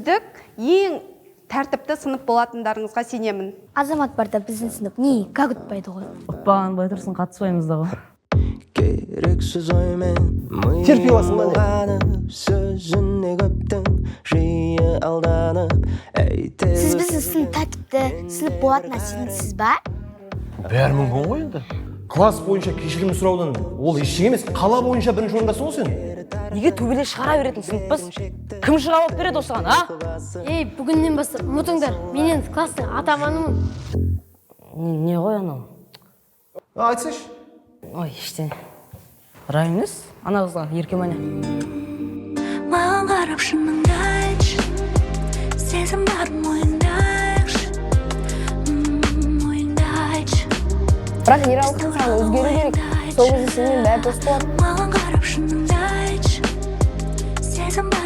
Үздік, ең тәртіпті сынып болатындарыңызға сенемін. Азамат барда біздің сынып никак ұтпайды ғой. Ұтпаған былай тұрсын, қатыспаймыз да ғой. Керексіз оймен Терпей аласың ба, не? Миым сөзіне көптің жиі алданып, әйтеуір. Сіз біздің сынып тәртіпті сынып болатынына сенімсіз ба? Бәрі мүмкін ғой енді. Класс бойынша кешірім сұраудан ол ештеңе емес. Қала бойынша бірінші орындасың ғой сен. Неге төбелес шығара беретін сыныппыз? Кім жауап береді осыған, а? Ей, бүгіннен бастап ұмытыңдар, мен енді класстың атаманымын. Не ғой анау? А, айтсайшы. Ой, ештеңе. Рай емес, ана қызға ерке Маня. Маған қарап шыныңды айтшы, сезім барын мойындайықшы. Мойындайшы. Бірақ Ералыхан, саған өзгеру керек. Сол кезде сенімен бәрі дос болады. Маған қарап шыныңды айтшы, сезім барын.